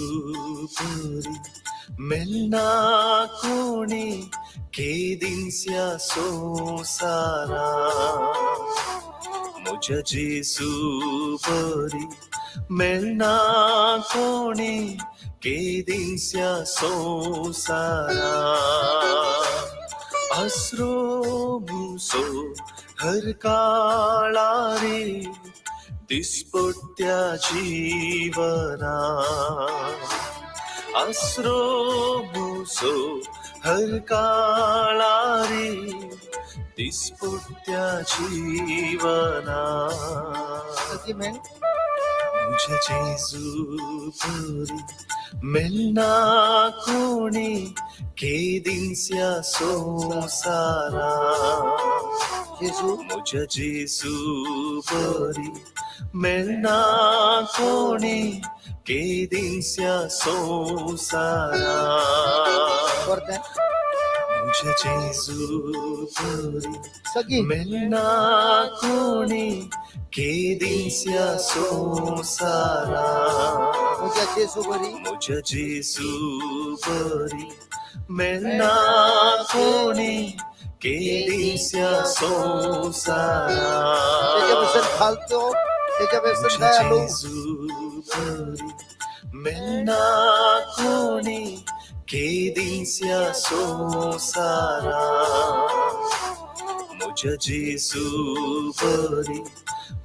परी मेलना कोणी केदिंस्या संवसारा. म्हज्या जेजू बरी मेलना कोणी केदिंस्या संवसारा. आसरो मुसो हर काळारे दिसपट्ट्या जीवना. आसरो मुसो हर काळारे दिसपट्ट्या जीवना. सगी मेळ. म्हज्या जेजू परी मेलना कोणी केदिंस्या संवसारा. जेजू. म्हज्या जेजू परी मेलना कोणी केदिंस्या संवसारा. परतें. म्हज्या जेजू परी सगी. मेलना कोणी केदिंस्या संवसारा. म्हज्या जेजू बरी. म्हज्या जेजू बरी मेलना कोणी केदिंस्या संवसारा. तेच्या भशेन खालतो, तेच्या भशेन म्हज्या दयालू. जेजू बरी मेलना कोणी केदिंस्या संवसारा. म्हज्या जेजू बरी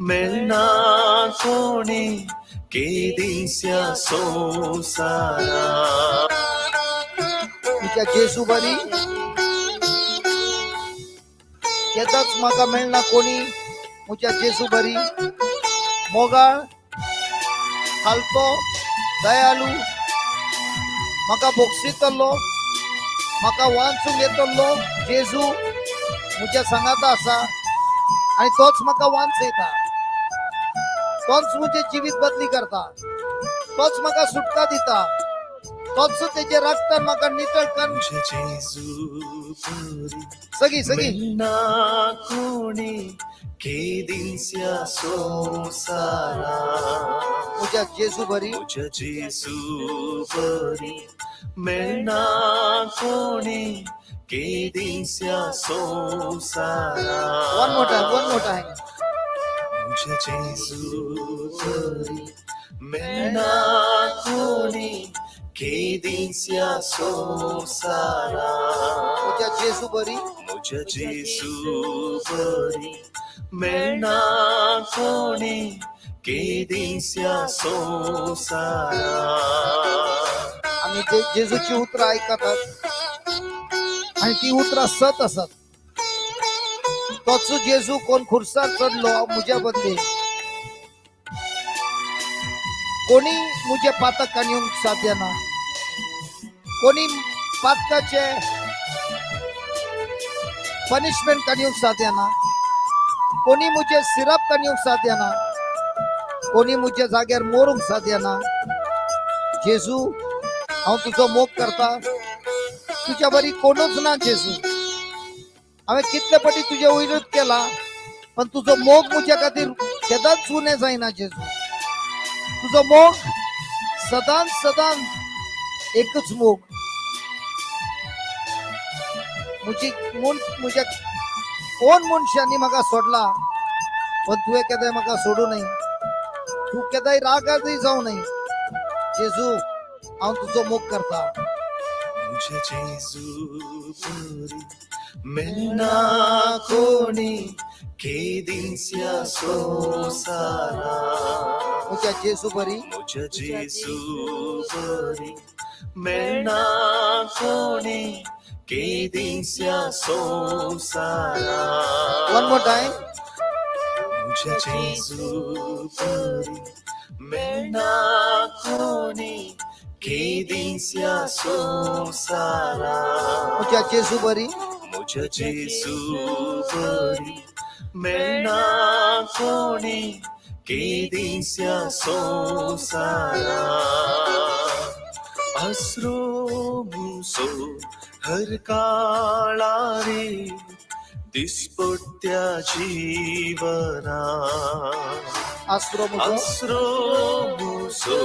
मेलना कोणी केदिंस्या संवसारा. म्हज्या जेजू बरी केदाच म्हाका मेळना कोणी म्हज्या जेजू बरी. मोगाळ, खालतो, दयालू, म्हाका बोगसितलो, म्हाका वाचूंक येतलो जेजू म्हज्या सांगाता आसा आनी तोच म्हाका वांचयता. तोच म्हजें जिवीत बदली करता. तोच म्हाका सुटका दिता. तोच तेजे रक्तान म्हाका नितळ कर. म्हज्या जेजू परी सगी सगी. मेलना कोणी केदिंस्या संवसारा. म्हज्या जेजू बरी. म्हज्या जेजू बरी मेलना कोणी केदिंस्या संवसारा. One more time, one more time. म्हज्या जेजू बरी मेलना कोणी केदिंस्या संवसारा. म्हज्या जेजू बरी. म्हज्या जेजू बरी मेलना कोणी केदिंस्या संवसारा. आमी जेजूची उतरां आयकतात आणि ती उतरां सत आसात. तोच जेजू कोण खुर्सार चडलो म्हज्या बदले. कोणी म्हजे पातक येवंक साध्य ना. कोणी पातकाचे पनिशमेंट येवंक साध्य ना. कोणी म्हजे सिरप येवंक साध्य ना. कोणी म्हज्या जाग्यार मरूंक साध्य ना. जेजू, हांव तुजो मोग करता. तुज्या बरी कोणूच ना जेजू. हांवें कितले पटी तुजे वयरूच केला, पण तुजो मोग म्हज्या खातीर केदांच उणें जायना जेजू. तुजो मोग सदांच सदांच एकच मोग. म्हजी म्हूण म्हज्या कोण मनशांनी म्हाका सोडला, पण तुवें केदाय म्हाका सोडूं न्हय. तूं केदाय रागारय जावं न्हय. जेजू, हांव तुजो मोग करता. म्हज्या जेजू परी मेलना कोणी केदिंस्या संवसारा. म्हज्या जेजू बरी. म्हज्या जेजू बरी मेलना कोणी केदिंस्या संवसारा. One more time. म्हज्या जेजू परी मेलना कोणी केदिंस्या संवसारा. म्हज्या जेजू बरी. म्हज्या जेजू बरी मेलना कोणी केदिंस्या संवसारा. आसरो मुसो हर काळारे दिसपट्ट्या जीवना. आसरो म्हजो. आसरो मुसो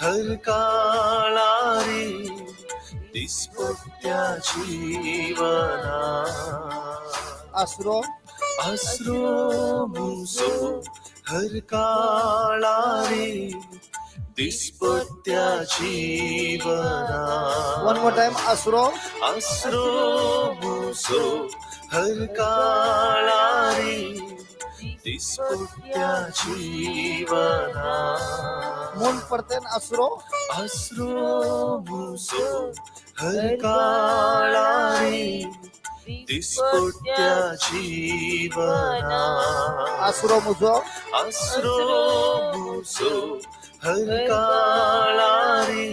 हर काळारी दिसपट्ट्या जीवना. आसरो. आसरो मुजो हर काळारी दिसपट्ट्या जीवना. वन मोर टाइम, आसरो. आसरो मुजो हर काळारी दिसपट्ट्या जीवना. म्हूण परतेन, आसरो. आसरो मुजो हर काळारी दिसपट्ट्या जीवना. आसरो मुजो. आसरो मुजो हर काळारी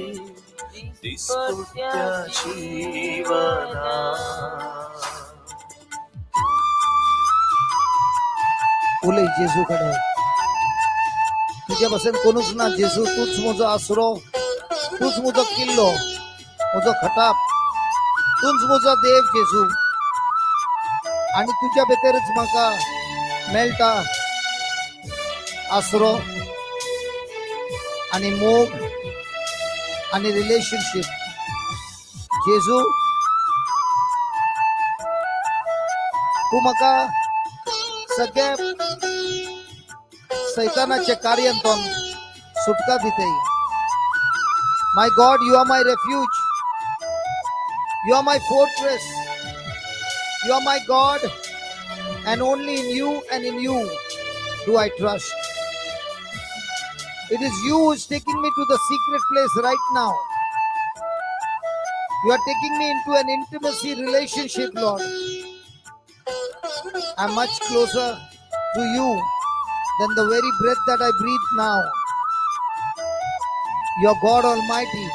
दिसपट्ट्या जीवना. उलय जेजू कडेन. तुज्या भशेन कोणूच ना जेजू. तूच म्हजो आसरो, तूच म्हजो किल्लो, म्हजो खटाप, तूच म्हजो देव जेजू. आनी तुज्या भितरच म्हाका मेळटा आसरो आनी मोग आनी रिलेशनशीप. जेजू, तूं म्हाका सगळ्या सैतानाच्या कार्यांतून सुटका दिते. My God, you are my refuge, you are my fortress, you are my God, and only in you and in you do I trust. It is you who is taking me to the secret place right now. You are taking me into an intimacy relationship, Lord. I'm much closer to you than the very breath that I breathe now. Your God Almighty.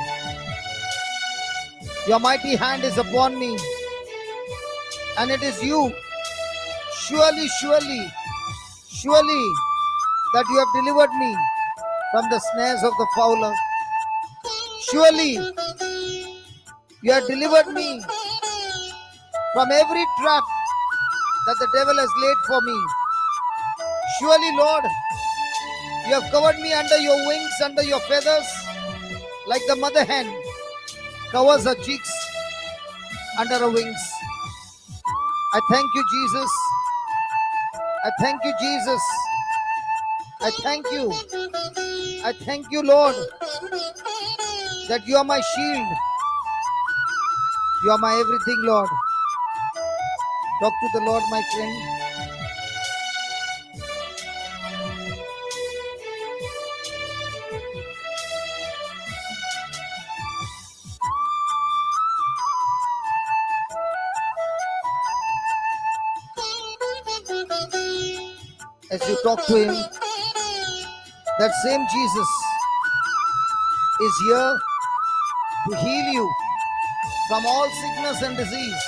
Your mighty hand is upon me. And it is you, surely, surely, surely, that you have delivered me from the snares of the fowler. Surely, you have delivered me from every trap that the devil has laid for me. Surely, Lord, you have covered me under your wings, under your feathers, like the mother hen covers her chicks under her wings. I thank you, Jesus. I thank you, Jesus. I thank you. I thank you, Lord, that you are my shield. You are my everything, Lord. Talk to the Lord, my friend. As you talk to him, that same Jesus is here to heal you from all sickness and disease.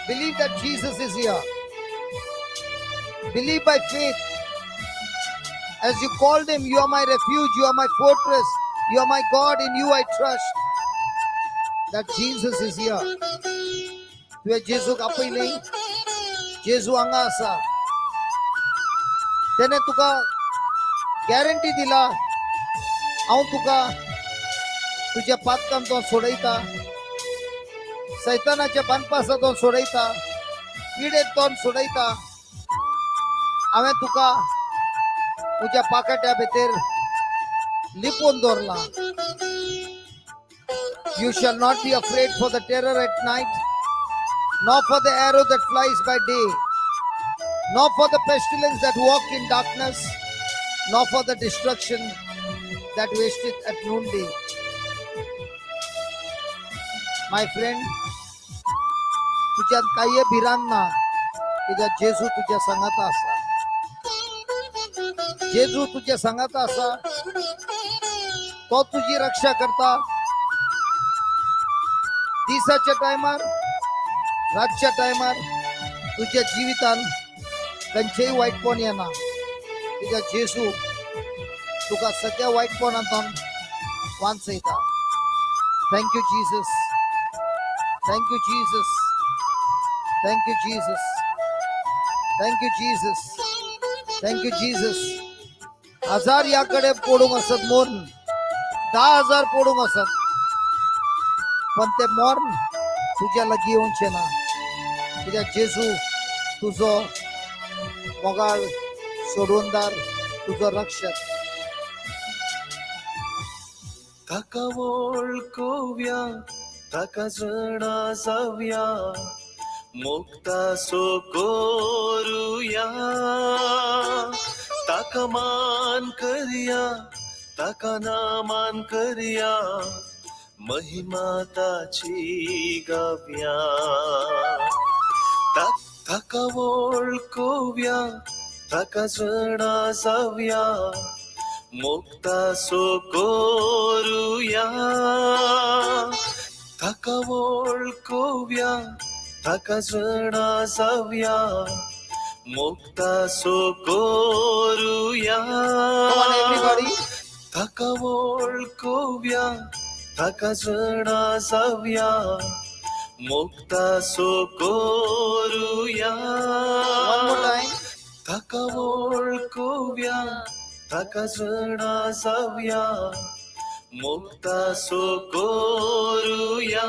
Believe that Jesus is here. Believe by faith. As you called him, "You are my refuge, you are my fortress, you are my God, in you I trust." That Jesus is here. तुवें जेजूक आपयलें, जेजू हांगा आसा. तेणे तुका guarantee दिला, हांव तुका तुज्या पातकांतून सोडयता, सैतानाच्या बांदपासातून सोडयता, पिडेंतून सोडयता. हांवें तुका म्हज्या पाकाट्या भितर लिपोवन दवरला. You shall not be afraid for the terror at night, nor for the arrow that flies by day, nor for the pestilence that walk in darkness, nor for the destruction that wasteth at noonday. My friend, तुज्यात कांय भिरांत ना, कित्याक जेजू तुज्या सांगाता आसा. जेजू तुज्या सांगाता आसा. तो तुजी रक्षा करता दिसाच्या टायमार, रातच्या टायमार. तुज्या जिवितान खंयचेय वायटपण येना, कित्याक जेजू तुका सगळ्या वायटपणांतून वांचयता. Thank you, Jesus. Thank you, Jesus. Thank you, Jesus. Thank you, Jesus. Thank you, Jesus. हजार याकडे पडूंक आसत मोरून, 10,000 पडूंक आसत, पण ते मरण तुज्या लागीं येवचें ना, कित्याक जेजू तुजो मोगाळ सोडवणदार, तुजो रक्षक. ताका वळखोवया, ताका जाणा जावया, मुक्ता सो करुया. ताका मान करया, ताका ना मान करया, महिमा ताची गावया. ताका वळखोवया, ताका जाणा जावया, मुक्ता सो करुया. ताका वळखोवया, ताका जाणा जावया, मुक्ता सो करुया. Come on, everybody. ताका वळखोवया, ताका जाणा जावया, मुक्ता सो करुया. One more time. ताका वळखोवया, ताका जाणा जावया, मुक्ता सो करुया.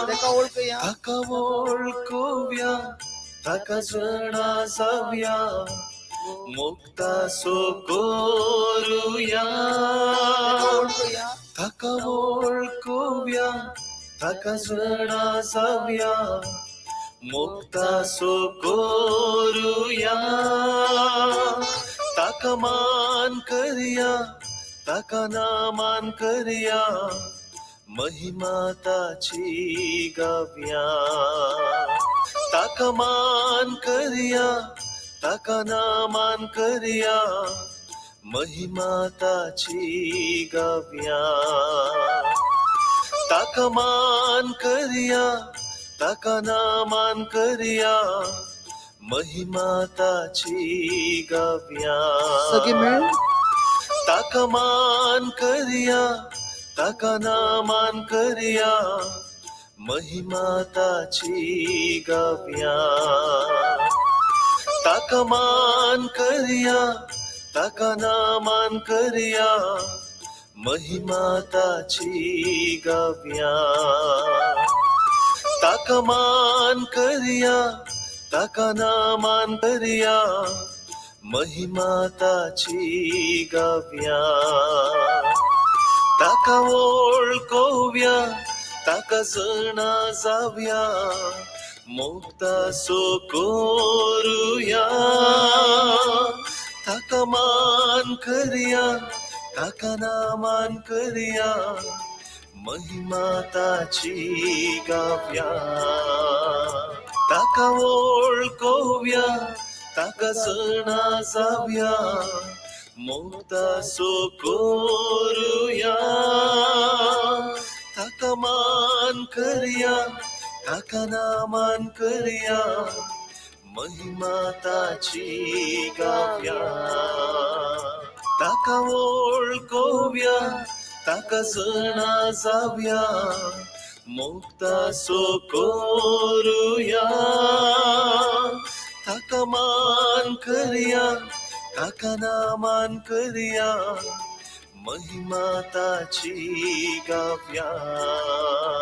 ताका वळखुया. ताका वळखोवया, ताका जाणा जावया, मुक्ता सो करुया. ताका वळखुया. ताका वळखोवया, ताका जाणा जावया, मुक्ता सो करुया. ताका मान करया, ताका ना मान करया, महिमा ताची गावया. ताका मान करया, ताका ना मान करया, महिमा ताची गावया. ताका मान करया, ताका ना मान करया, महिमा ताची गावया. सगळी मेळून. ताका मान करया, ताका ना मान करया, महिमा ताची गावया. ताका मान करया, ताका ना मान करया, महिमा ताची गावया. ताका मान करया, ताका ना मान करया, महिमा ताची गावया. ताका वळखोवया, ताका जाणा जावया, मुक्ता सो करुया. ताका मान करया, ताका ना मान करया, महिमा ताची गावया. ताका वळखोवया, ताका जाणा जावया, मुक्ता सो करुया. ताका मान करया, ताका ना मान करया, महिमा ताची गावया. ताका वळखोवया, ताका जाणा जावया, मुक्ता सो करुया. ताका मान करया, ताका ना मान करया, महिमा ताची गावया.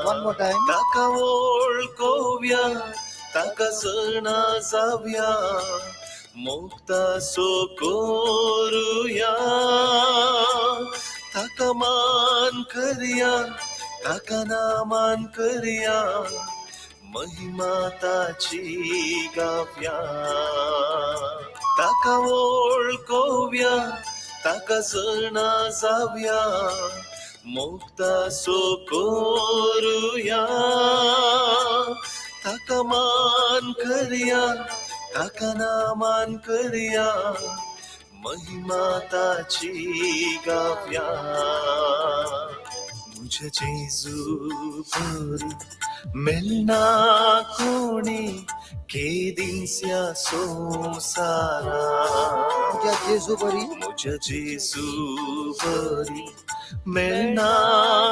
One more time. ताका वळखोवया, ताका जाणा जावया, मुक्ता सो करुया. ताका मान करया, ताका ना मान करया, महिमा ताची गावया. ताका वळखोवया, ताका जाणा जावया, मुक्ता सो करुया. ताका मान करया, ताका ना मान करया, महिमा ताची गावया. म्हज्या जेजू बरी मेळना कोणी केदिंस्या संवसारा. म्हज्या जेजू बरी. म्हज्या जेजू बरी मेळना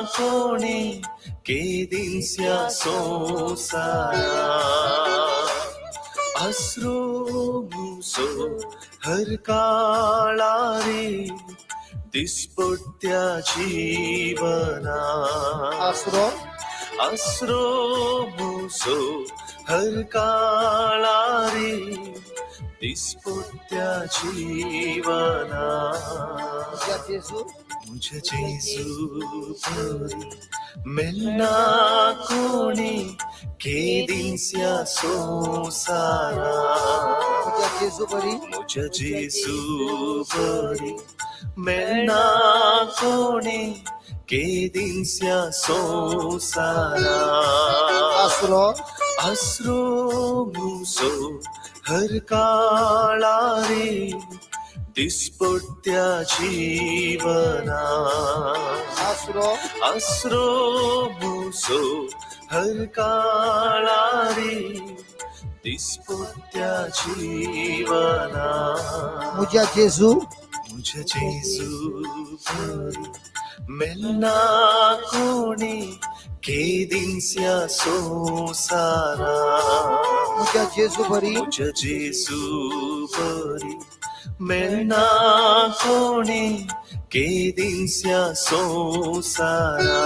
कोणी केदिंस्या संवसारा. आसरो मुसो हर काळारे दिसपट्ट्या जीवना. आसरो. आसरो मुजो हर काळारी दिसपट्ट्या जीवना. म्हज्या जेजू. मुझे जेजू परी मेळना कोणी केदिंस्या संसारा. म्हज्या जेजू बरी. मुझे जेजू परी मेळना कोणी केदिंस्या संसारा. आसरो. आसरो मुजो हर काळारी दिसपट्ट्या जीवना. आसरो. आसरो मुजो हर काळारी दिसपट्ट्या जीवना. म्हज्या जेजू. मुझे जेजू परी मेळना कोणी केदिंस्या संसारा. म्हज्या जेजू बरी. मुझे जेजू परी मेळना कोणी केदिंस्या संसारा.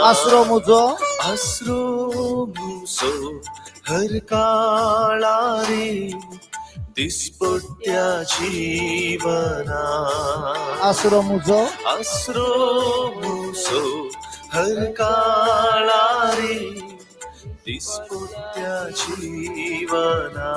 आसरो म्हजो. आसरो मुजो हर काळारी दिसपट्ट्या जीवना. आसरो म्हजो. आसरो मुजो हर काळारी दिसपट्ट्या जीवना.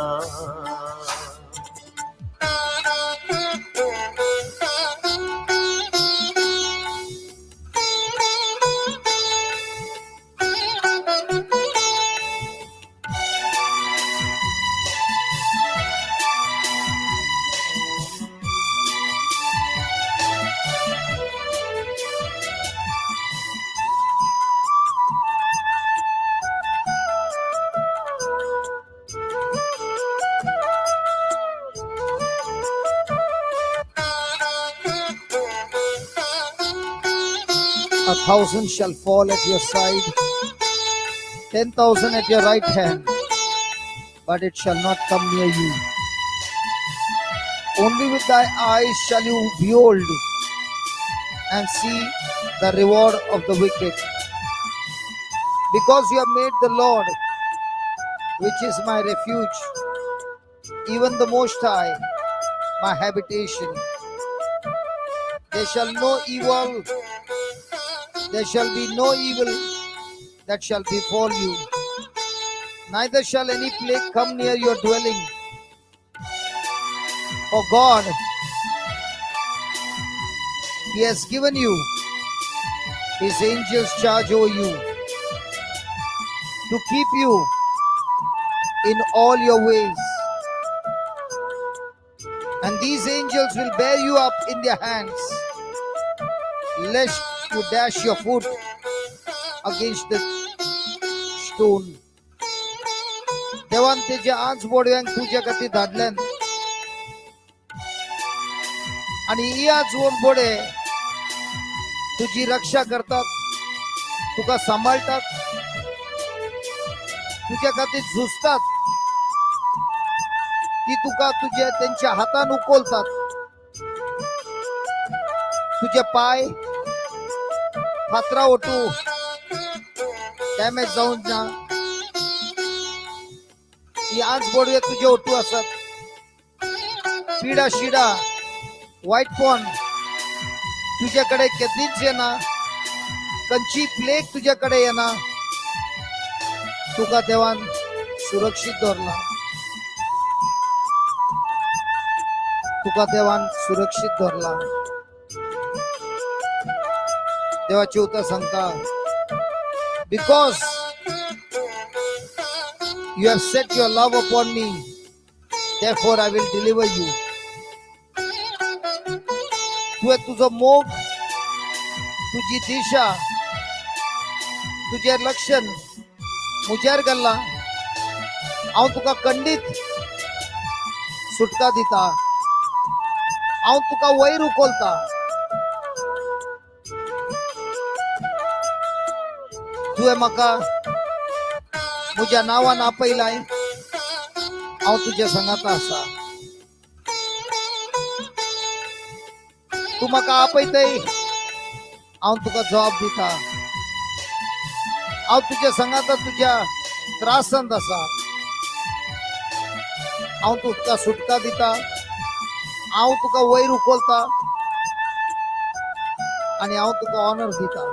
1,000 shall fall at your side, 10,000 at your right hand, but it shall not come near you. Only with thy eyes shall you behold and see the reward of the wicked. Because you have made the Lord, which is my refuge, even the Most High, my habitation. There shall no evil, there shall be no evil that shall befall you, neither shall any plague come near your dwelling. For God, He has given you His angels charge over you to keep you in all your ways. And these angels will bear you up in their hands, lest you dash your foot against the stone. देवान तेजे आज बोडव्यांक तुज्या खातीर धाडल्यान आणि ही आज बोडे तुजी रक्षा करतात, तुका सांभाळतात, तुझ्या खातीर झुजतात. ती तुका तुझ्या त्यांच्या हातान उखलतात. तुझे पाय फातरा ओटू डॅमेज जावन ना. ही आज बोडवे तुझे ओटू आसात. पिडा शिडा वाईटपण तुझ्याकडे कधीच येना. कंची प्लेग तुझ्याकडे येना. तुका देवान सुरक्षित दवरला. तुका देवान सुरक्षित दवरला. देवाची उतर सांगता, because you have set your love upon me, therefore I will deliver you. तुवें तुजो मोग, तुजी दिशा, तुजें लक्षण म्हजेर घाल्ला, हांव तुका खंडीत सुटका दिता. हांव तुका वयर उखलता. तुवें म्हाका म्हज्या नांवान आपयलाय, हांव तुज्या सांगाता आसा. तूं म्हाका आपयतय, हांव तुका जबाब दिता. हांव तुज्या संगाता तुज्या त्रासांत आसा. हांव तुका सुटका दिता, हांव तुका वयर उखलता आनी हांव तुका ऑनर दिता.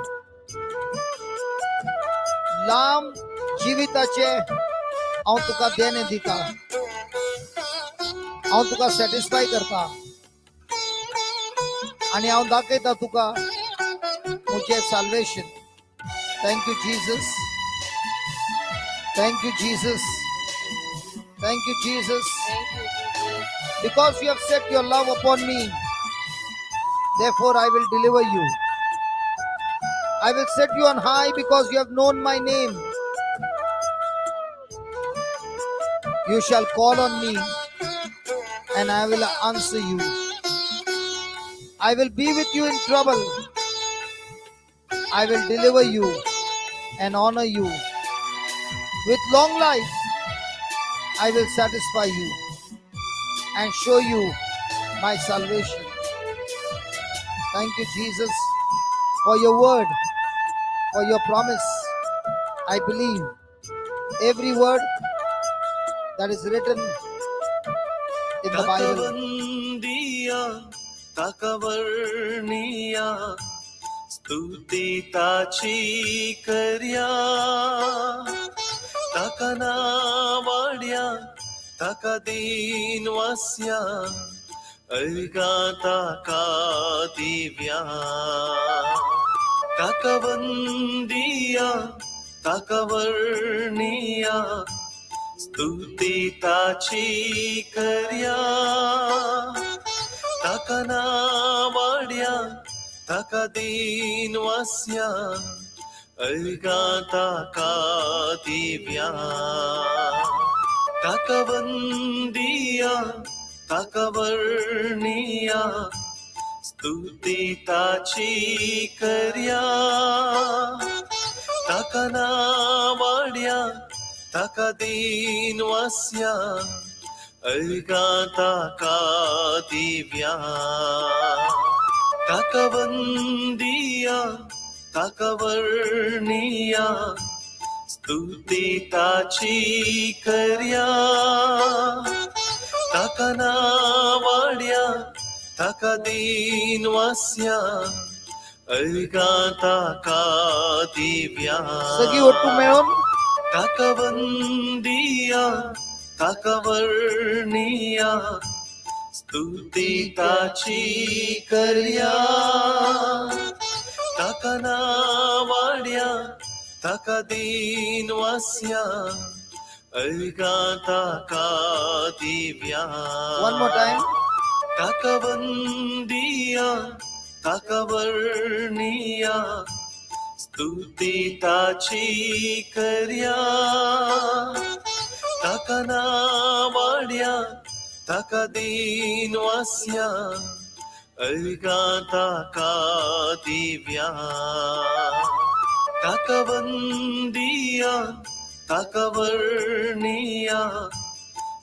लांब जिविताचे हांव तुका देणे दिता. हांव तुका सॅटिस्फाय करता आनी हांव दाखयता तुका म्हजें salvation. Thank you Jesus. Thank you Jesus. Thank you Jesus. Thank you, Jesus. Because you have set your love upon me, therefore I will deliver you. I will set you on high because you have known my name. You shall call on me and I will answer you. I will be with you in trouble. I will deliver you and honor you. With long life, I will satisfy you and show you my salvation. Thank you, Jesus, for your word, for your promise. I believe every word that is written in the ताका Bible. वंदिया, ताका वर्णिया, स्तुती ताची करया. ताका नावाड्या, ताका दीन वास्या, अर्गा ताका दिव्या. ताका वंदिया, ताका वर्णिया, स्तुती ताची करया. ताका नावाड्या, ताका दीन वास्या, अर्गा ताका दिव्या. ताका वंदिया, ताका वर्णिया, स्तुती ताची करया. ताका नावाड्या, ताका दीन वास्या, अर्गा ताका दिव्या. ताका वंदिया, ताका वर्णिया, स्तुती ताची करया. ताका नावाड्या, ताका दीन वास्या, अर्गा ताका दिव्या. सगळी ओट्टू मेळून. ताका वंदिया, ताका वर्णिया, स्तुती ताची करया. ताका नावाड्या, ताका दीन वास्या, अर्गा ताका दिव्या. One more time. ताका वंदिया, ताका वर्णिया, स्तुती ताची करया. ताका नावाड्या, ताका दीन वास्या, अर्गा ताका दिव्या. ताका वंदिया, ताका वर्णिया,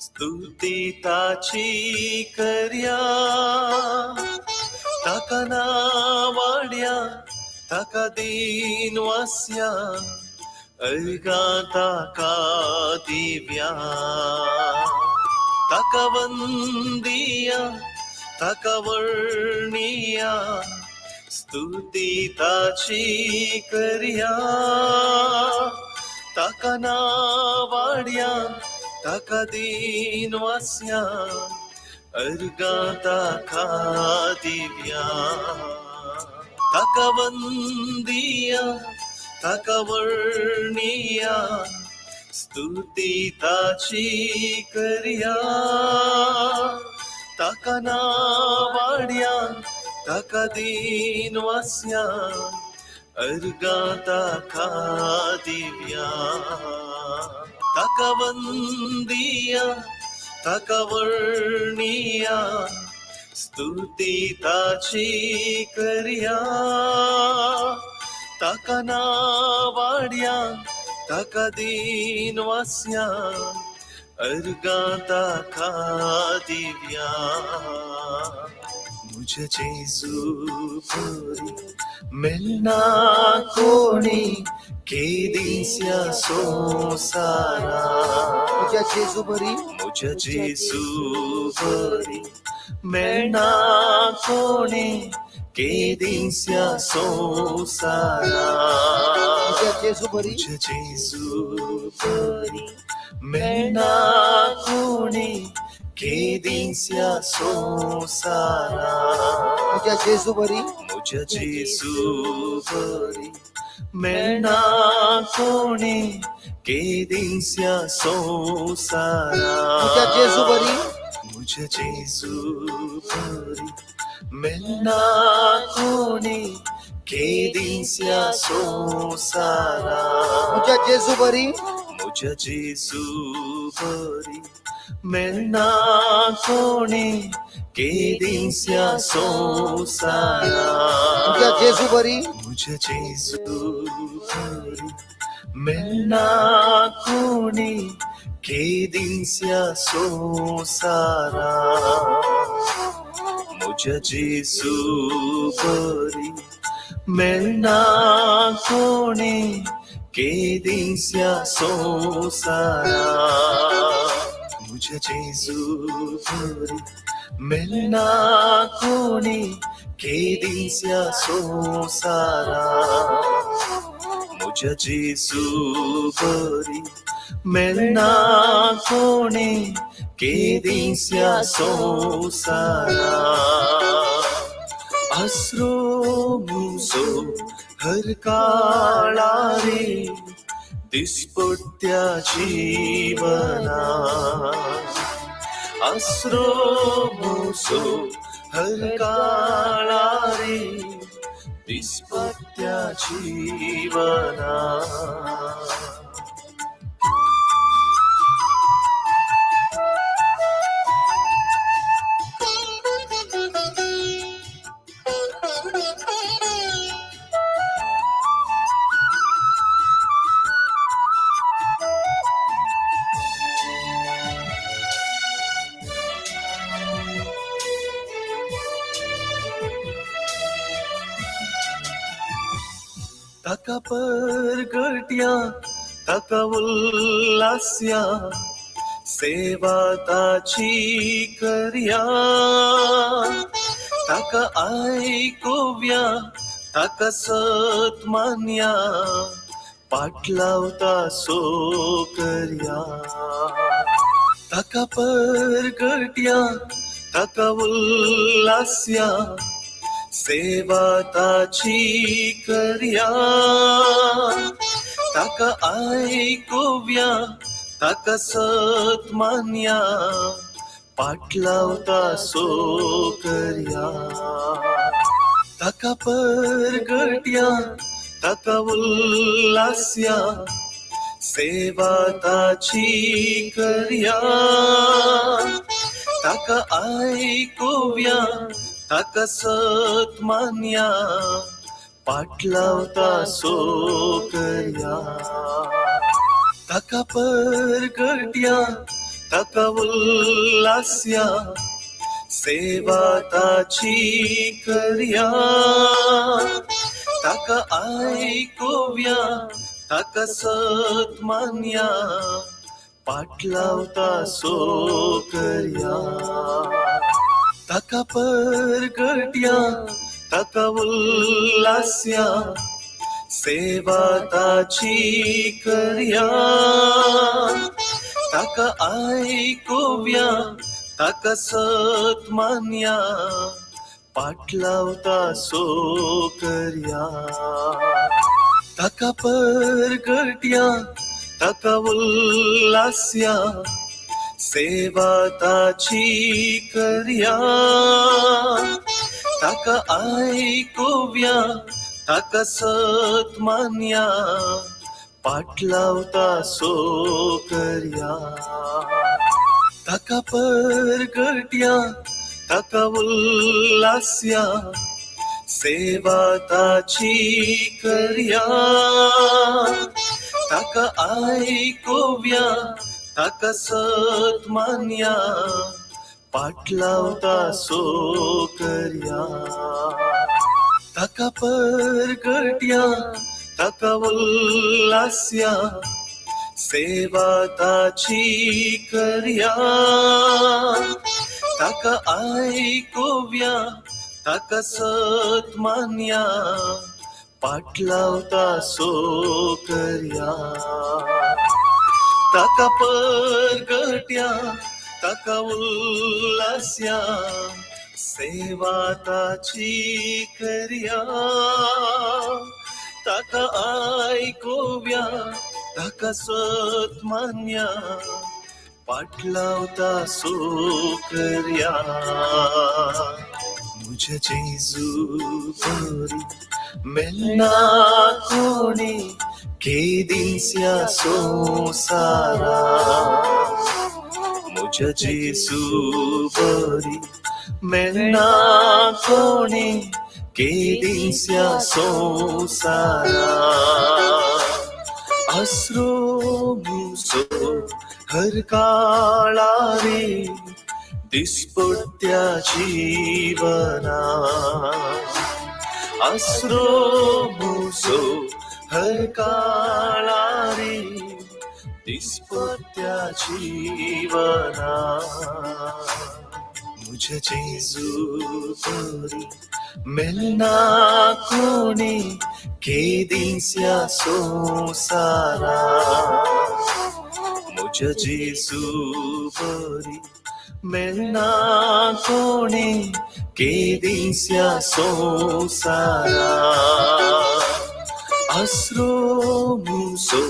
स्तुती ताची करया. ताका नावाड्या, ताका दीन वास्या, अर्गा ताका दिव्या. ताका वंदिया, ताका वर्णिया, स्तुती ताची करया. ताका नावाड्या, ताका दीन वास्या, अर्गा ताका दिव्या. ताका वंदिया, ताका वर्णिया, स्तुती ताची करया. ताका नावाड्या, ताका दीन वास्या, अर्गा ताका दिव्या. ताका वंदिया, ताका वर्णिया, स्तुती ताची करया. ताका नावाड्या, ताका दीन वास्या, अर्गा ताका दिव्या. मुझ्या जेजू बरी मेळना कोणी केदिंस्या संवसारा. म्हज्या जेजू बरी मुझ्या जेजू बरी मेळना कोणी केदिंस्या संवसारा. म्हज्या जेजू बरी मुझ्या जेजू बरी मेळना कोणी केदिंस्या संवसारा. म्हज्या जेजू बरी मुझ्या जेजू बरी मेळना कोणी केदिंस्या संवसारा. म्हज्या जेजू बरी मुझ्या जेजू बरी मेळना कोणी केदिंस्या संवसारा. म्हज्या जेजू बरी मुझ्या जेजू बरी मेळना कोणी केदिंस्या संवसारा. म्हज्या जेजू बरी मुझ्या जेजू बरी मेळना कोणी केदिंस्या संवसारा. मुझ्या जेजू बरी मेळना कोणी केदिंस्या संवसारा. मुझ्या जेजू बरी मेळना कोणी केदिंस्या संवसारा. मुझ्या जेजू बरी मेळना कोणी केदिंस्या संवसारा. आसरो मुजो हर काळारे दिसपट्ट्या जीवना. आसरो मुजो हर काळारे दिसपट्ट्या जीवना. ताका परगट्या ताका उल्लास्या सेवा ताची करया. ताका आयकुव्या ताका सत मान्या पाटलावता सो करया. ताका परगट्या ताका उल्लास्या सेवा ताची करया. ताका आयकुव्या ताका सत मान्या पाटलावता सो करया. ताका परगट्या ताका उल्लास्या सेवा ताची करया. ताका आयकुव्या ताका सत मान्या पाटलावता सो करया. ताका परगट्या ताका उल्लास्या सेवा ताची करया. ताका आयकुव्या ताका सत मान्या पाटलावता सो करया. ताका परगट्या ताका उल्लास्या सेवा ताची करया. ताका आयकुव्या ताका सत मान्या पाटलावता सो करया. ताका परगट्या ताका उल्लास्या सेवा ताची करया. ताका आयकुव्या ताका सत मान्या पाटलावता सो करया. ताका परगट्या ताका उल्लास्या सेवा ताची करया. ताका आयकुव्या ताका सत मान्या पाटलावता सो करया. ताका परगट्या ताका उल्लास्या सेवा ताची करया. ताका आयकुव्या ताका सत मान्या पाटलावता सो करया. ताका परगट्या ताका उल्लास्या सेवा ताची करया. ताका आयकुव्या ताका सत मान्या पाटलावता सो करया. मुझे जेजू बरी मेलना कोणी केदिंस्या संसारा. मुझे जेजू बरी मेलना कोणी केदिंस्या संसारा. आसरो मुसो हर काळारी दिसपट्ट्या जीवना. आसरो मुसो हर काळारी दिसपट्ट्या जीवना. मुझे जेजू बरी मेलना कोणी केदिंस्या संसारा. मुझे जेजू बरी मेलना कोणी केदिंस्या संसारा. आसरो मुसो.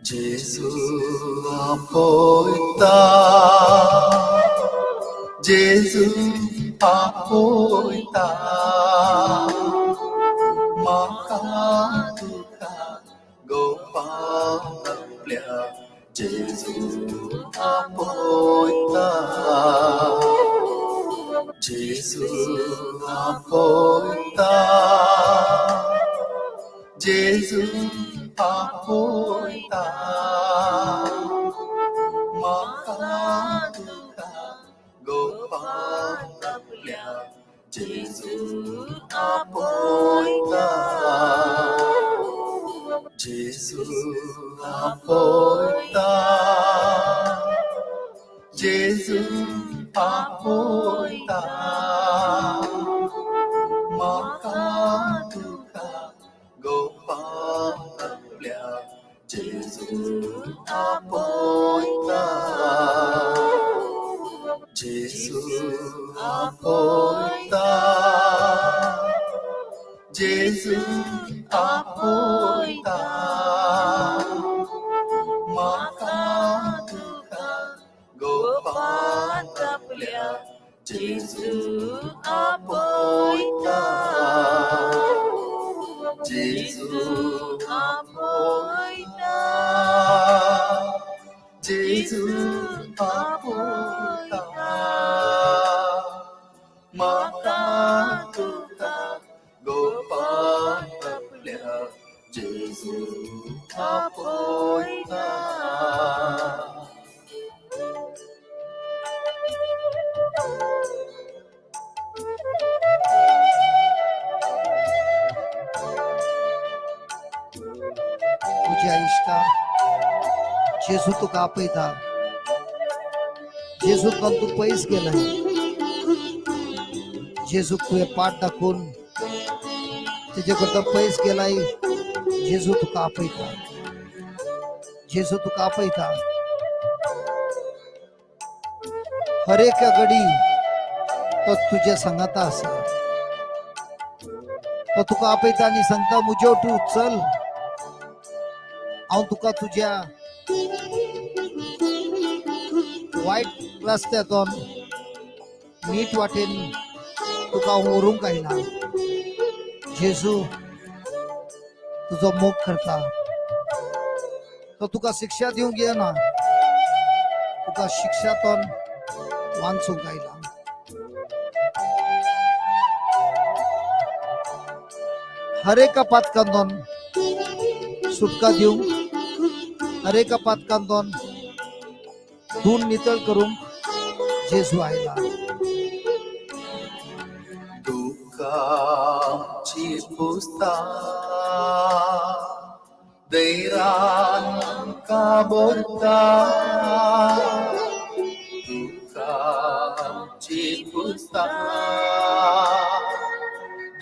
जेजू आपयता, जेजू आपयता, म्हाका तुका गोपाल्या जेजू आपयता, जेजू आपयता, जेजू आपयता, म्हाका तुका गोपाल्या जेजू आपयता, जेजू आपयता, जेजू आपयता, म्हाका तुका गोपाल्या जेजू आपयता, जेजू आपयता, जेजू आपयता, म्हाका तुका गोपाल्या जेजू आपयता, जेजू आपयता, जेजू आपयता, म्हाका तुका गोपाल्या जेजू आपयता. तुझ्या इश्टा जेजू तुका आपयता. जेजू पण तू पयस गेलाय. जेजूक तुवें पाठ दाखोवन तेजे करता पयस गेलाय, जेजू तुका आपयता, जेजू तुका आपयता. हर एका घडी तो तुज्या सांगाता आसा. तो तुका आपयता आनी सांगता, मुज्यो तूं चल, हांव तुका तुज्या वायट रस्त्यातून नीट वाटेन तुका हांव व्हरूंक आयला. जेजू तुजो मोग करता. तो तुका शिक्षा दिवंक येना, तुका शिक्षातून वाचूंक आयला. हर एका पातकांतून सुटका दिवंक, हर एका पातकांतून धुवन नितळ करूंक जेजू आयला. दुःखाची पुस्ता दैरान आमकां भरता, दुःखाची पुस्ता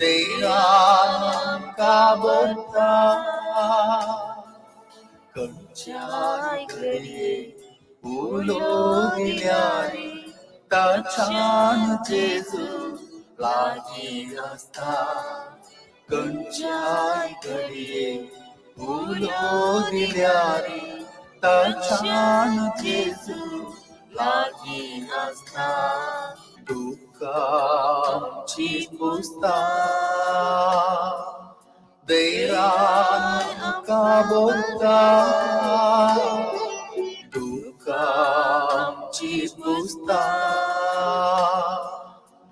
दैरान आमकां भरता. खंयच्याय घडये उलो दिल्यार ताच्यान जेजू लागीं आसता. खंयच्याय घडये उलो दिल्यार ताच्यान जेजू लागीं आसता. दुःखाची पुस्ता दैरान आमकां भरता, दुःखाची पुस्ता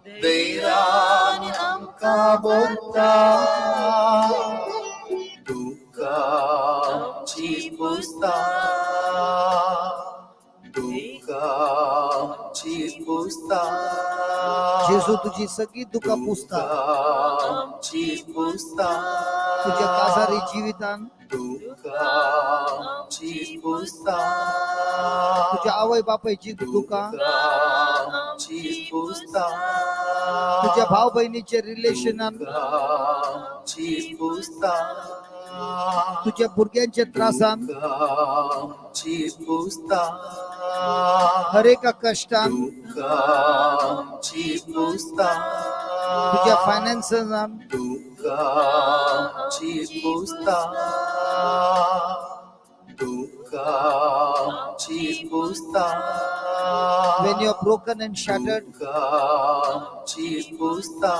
दैरान आमकां भरता. दुःखाची पुस्ता, दुःखाची पुस्ता, जेजू तुजी सगळी दुकां पुसता. दुःखाची पुस्ता, तुज्या काजारी जिवितान, दुःखाची पुस्ता, तुझ्या आवय बापायची दुकां, दुःखाची पुस्ता, तुझ्या भाव बहिणीचे रिलेशनान, दुःखाची पुस्ता, तुझ्या भुरग्यांच्या त्रासान, दुःखाची पुस्ता, हर एका कष्टान, दुःखाची पुस्ता, तुझ्या फायनान्सान, दुःखाची पुस्ता, दुःखाची पुस्ता, when you are broken and shattered, दुःखाची पुस्ता,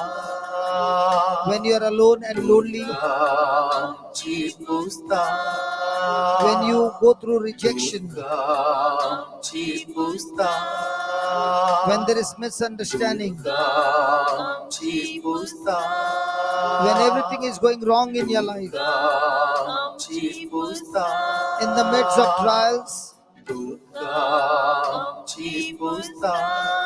when you are alone and lonely, दुःखाची पुस्ता, when you go through rejection, दुःखाची पुस्ता, when there is misunderstanding, दुःखाची पुस्ता, when everything is going wrong in your life, दुःखाची पुस्ता, in the midst of trials, दुःखाची पुस्ता,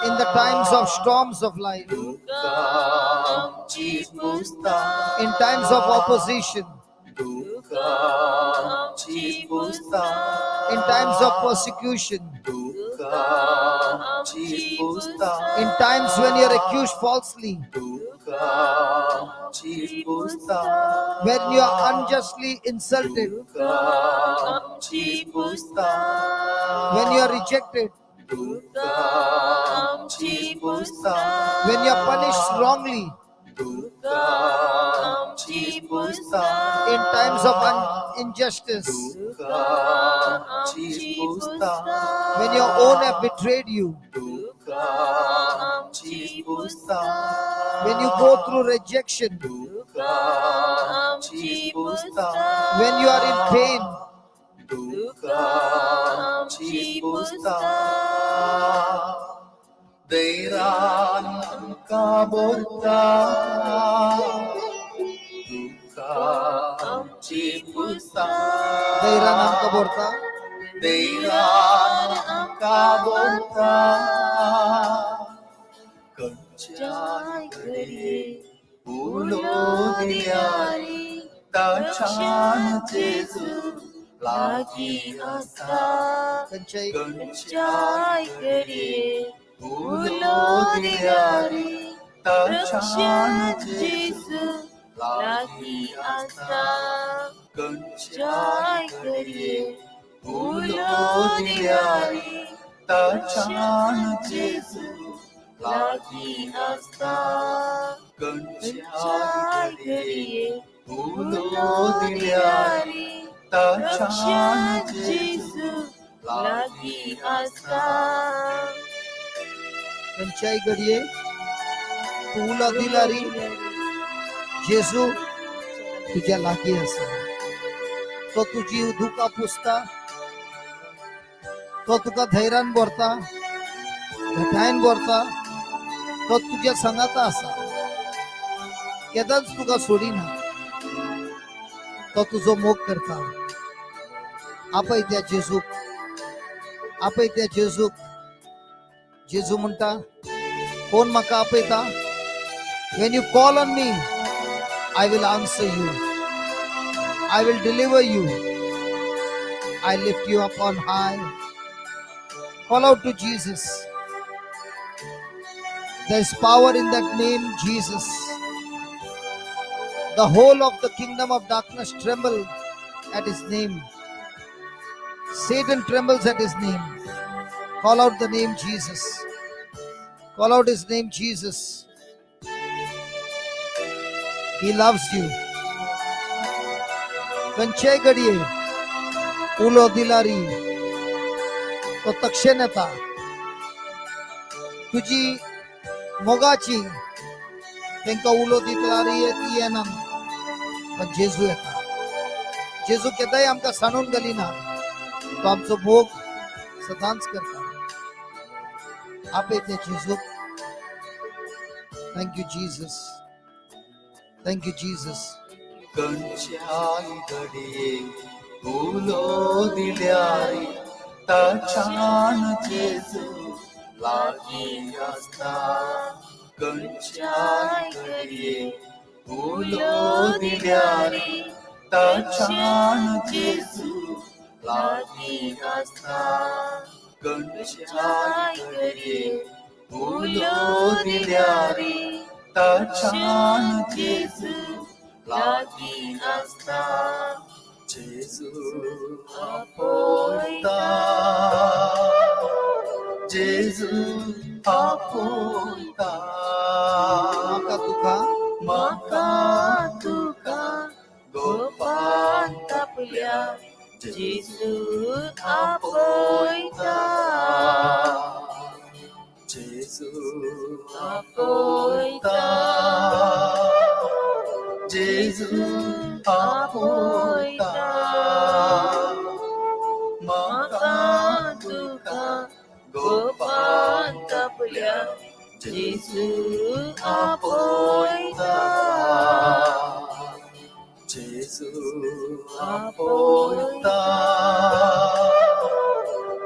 in the times of storms of life, दुःखाची पुस्ता, in times of opposition, दुःखाची पुस्ता, in times of persecution, दुःखाची पुस्ता, in times when you are accused falsely, दुःखाची पुस्ता, when you are unjustly insulted, दुःखाची पुस्ता, when you are rejected, दुःखाची पुस्ता, when you are punished wrongly, दुःखाची पुस्ता, in times of injustice, दुःखाची पुस्ता, when your own have betrayed you, दुःखाची पुस्ता, when you go through rejection, दुःखाची पुस्ता, when you are in pain, दुःखाची पुस्ता, दैरान आमकां भरता, दुःखाची पुस्ता, दैरान आमकां भरता, दैरान आमकां भरता. खंयच्याय घडये उलो दिल्यार ताच्यान जेजू लागीं आसता. खंयच्याय खंयच्याय घडये उलो दिल्यार ताच्यान जेजू लागीं आसता. खंयच्याय घडये उलो दिल्यार ताच्यान जेजू लागीं आसता. खंयच्याय घडये उलो दिल्यार ताच्यान जेजू लागीं आसता. खंयच्याय घडये तूं उलो दिलारी जेजू तुज्या लागीं आसा. तो तुजी दुकां पुसता, तो तुका धैर्यान भरता, घटायन भरता. तो तुज्या सांगाता आसा, केदांच तुका सोडिना. तो तुजो मोग करता. आपय त्या जेजूक, आपय त्या जेजूक. जेजू म्हणटा, कोण म्हाका आपयता? When you call on me, I will answer you. I will deliver you. I lift you up on high. Call out to Jesus. There is power in that name, Jesus. The whole of the kingdom of darkness tremble at his name. Satan trembles at his name. Call out the name Jesus. Call out his name, Jesus. He loves you. खंयच्याय घडये उलो दिलारी तो तक्षण येता. तुजी मोगाची तांकां उलो दितलारी ती येना, पण जेजू येता. जेजू केदाय आमकां सांडून घालिना. तो आमचो मोग सदांच करता. आपय ते जेजूक. Thank you Jesus, thank you Jesus. खंयच्याय घडये उलो दिल्यार ताच्यान जेजू लागीं आसता. खंयच्याय घडये उलो दिल्यार ताच्यान जेजू लागीं आसता. खंयच्याय घडये उलो दिल्यार ताच्यान जेजू लागीं आसता. जेजू आपयता, जेजू आपयता. म्हाका तुका म्हाका तुका गोपान आपल्या जेजू आपयता. जेजू आपयता. जेजू आपयता. म्हाका तुका गोपान आपल्या जेजू आपयता. जेजू आपयता,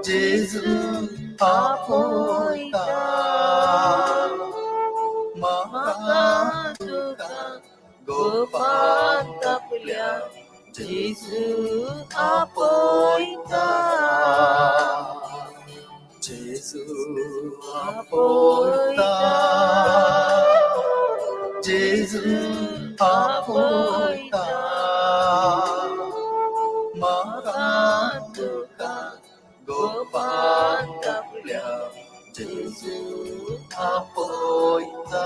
जेजू आपयता. म्हाका तुका गोपान आपल्या जेजू आपयता. जेजू आपयता, जेजू आपयता. म्हाका तुका गोपान आपल्या जेजू आपयता.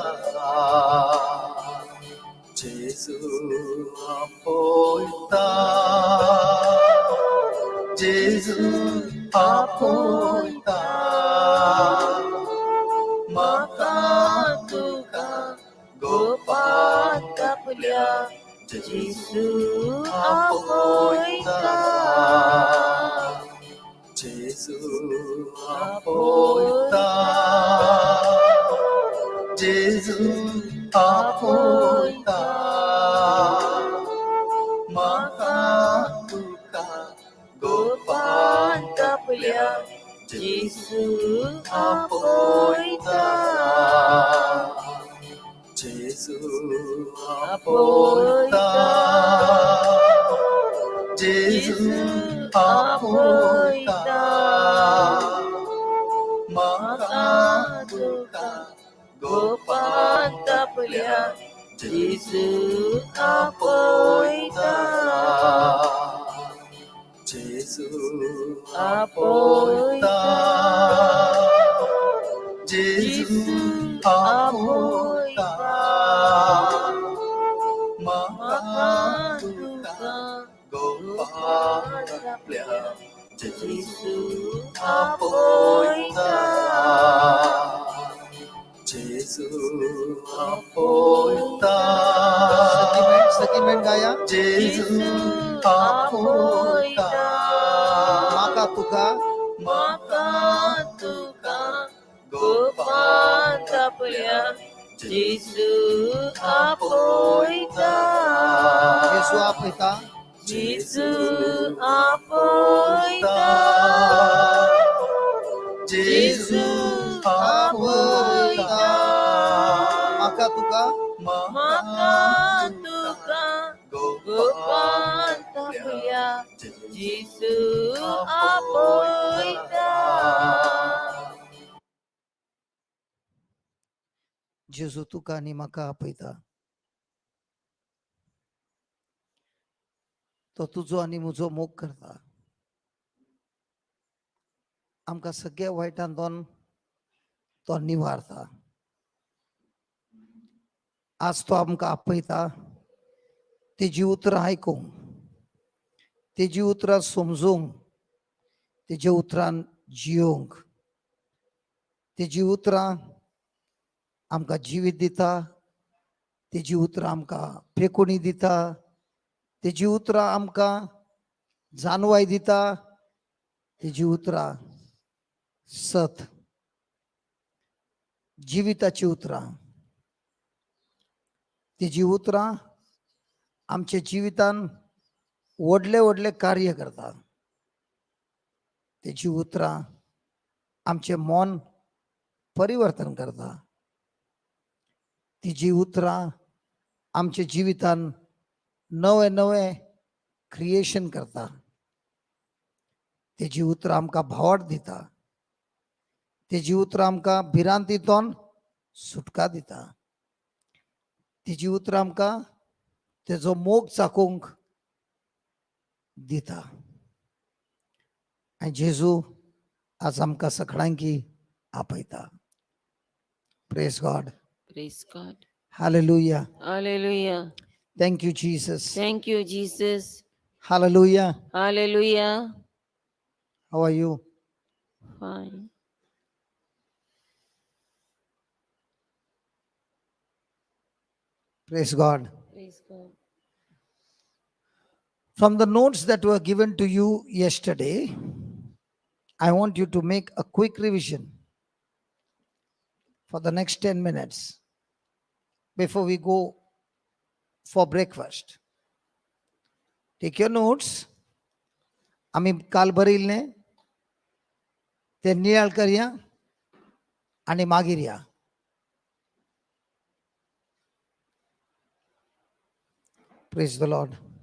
जेजू आपयता, जेजू आपयता. म्हाका तुका गोपान आपल्या जेजू आपयता. जेजू आपयता, जेजू आपयता. म्हाका तुका गोपान आपल्या जेजू आपयता. जेजू आपयता, जेजू आपयता. म्हाका तुका गोपान आपल्या जेजू आपयता, जेजू आपयता, जेजू जेजू आपयता, आपयता, म्हाका म्हाका तुका तुका गोपान आपल्या जेजू जेजू आपयता, आपयता, जेजू आपयता, सखी सखी मेण गाया. जेजू जेजू आपयता, आपयता, म्हाका तुका म्हाका तुका गोपान गोपान आपल्या जेजू जेजू आपयता, जेजू आपयता, जेजू आपयता, जेजू जेजू आपयता, आपयता, म्हाका तुका म्हाका तुका गोपान गोपान आपल्या जेजू जेजू आपयता. जेजू तुका आनी म्हाका आपयता. तो तुजो आनी म्हजो मोग करता. आमकां सगळ्या वायटांतून तो निवारता. आज तो आमकां आपयता तेजी उतरां आयकूंक, तेजी उतरां समजूंक, तेज्या उतरान जियोवंक. तेजी उतरां आमकां जिवीत दिता, तेजी उतरां आमकां पेकोणी दिता, तेजी उतरां आमकां जानवाय दिता, तेजी उतरां सत जिविताची उतरां. तेजी उतरां आमच्या जिवितान व्हडले व्हडले कार्य करता. तेजी उतरां आमचें मन परिवर्तन करता. तिजी उतरां आमच्या जिवितान नवें नवें क्रिएशन करता. तेजी उतरां आमकां भावार्थ दिता. तेजी उतरां आमकां भिरांतींतून सुटका दिता. तेजी उतरां आमकां तेजो मोग चाकूंक दिता. आनी जेजू आज आमकां सगळ्यांकी आपयता. Praise God. Praise God. Hallelujah. Hallelujah. Thank you Jesus. Thank you, Jesus. Hallelujah. Hallelujah. How are you? Fine. Praise God. Praise God. From the notes that were given to you yesterday, I want you to make a quick revision for the next 10 minutes before we go for breakfast. Take your notes. आमी काल बरयल्लें तें नियाळ करया आनी मागीर या. Praise the Lord.